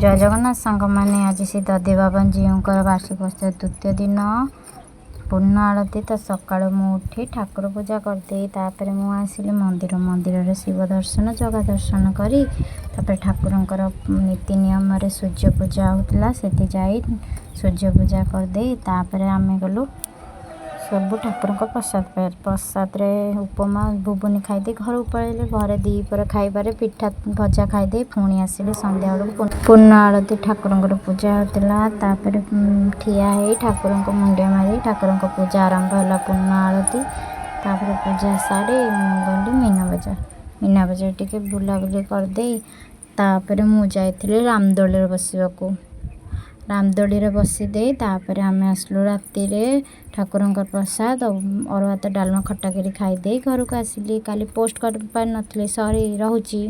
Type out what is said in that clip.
ଜୟ ଜଗନ୍ନାଥ ସାଙ୍ଗମାନେ, ଆଜି ସେ ଦଧିବାମନଜୀଉଙ୍କର ବାର୍ଷିକ ଉତ୍ସବ ଦ୍ୱିତୀୟ ଦିନ ପୂର୍ଣ୍ଣ ଆଳତୀ। ତ ସକାଳୁ ମୁଁ ଉଠି ଠାକୁର ପୂଜା କରିଦେଇ ତାପରେ ମୁଁ ଆସିଲି ମନ୍ଦିର। ମନ୍ଦିରରେ ଶିବ ଦର୍ଶନ, ଜଗା ଦର୍ଶନ କରି ତାପରେ ଠାକୁରଙ୍କର ନୀତି ନିୟମରେ ସୂର୍ଯ୍ୟ ପୂଜା ହେଉଥିଲା, ସେଠି ଯାଇ ସୂର୍ଯ୍ୟ ପୂଜା କରିଦେଇ ତାପରେ ଆମେ ଗଲୁ ସବୁ ଠାକୁରଙ୍କ ପ୍ରସାଦ ପାଇ। ପ୍ରସାଦରେ ଉପମା, ଘୁଗୁନି ଖାଇଦେଇ ଘରକୁ ପଳେଇଲେ। ଘରେ ଦ୍ୱିପହର ଖାଇବାରେ ପିଠା ଭଜା ଖାଇଦେଇ ପୁଣି ଆସିଲି ସନ୍ଧ୍ୟାବେଳକୁ। ପୂର୍ଣ୍ଣ ଆଳତୀ ଠାକୁରଙ୍କର ପୂଜା ହେଉଥିଲା। ତାପରେ ଠିଆ ହେଇ ଠାକୁରଙ୍କୁ ମୁଣ୍ଡିଆ ମାରି ଠାକୁରଙ୍କ ପୂଜା ଆରମ୍ଭ ହେଲା, ପୂର୍ଣ୍ଣ ଆଳତୀ। ତାପରେ ପୂଜା ସାରି ମୁଁ ଗଲି ମୀନା ବଜାର। ମୀନା ବଜାର ଟିକେ ବୁଲାବୁଲି କରିଦେଇ ତାପରେ ମୁଁ ଯାଇଥିଲି ରାମଦୋଳିରେ ବସିବାକୁ। ରାମଦୋଳିରେ ବସିଦେଇ ତାପରେ ଆମେ ଆସିଲୁ। ରାତିରେ ଠାକୁରଙ୍କ ପ୍ରସାଦ ଅରୁଆ ଭାତ, ଡାଲମା, ଖଟା କରି ଖାଇଦେଇ ଘରକୁ ଆସିଲି। କାଲି ପୋଷ୍ଟ କରିପାରିନଥିଲି, ସରି, ରହୁଛି।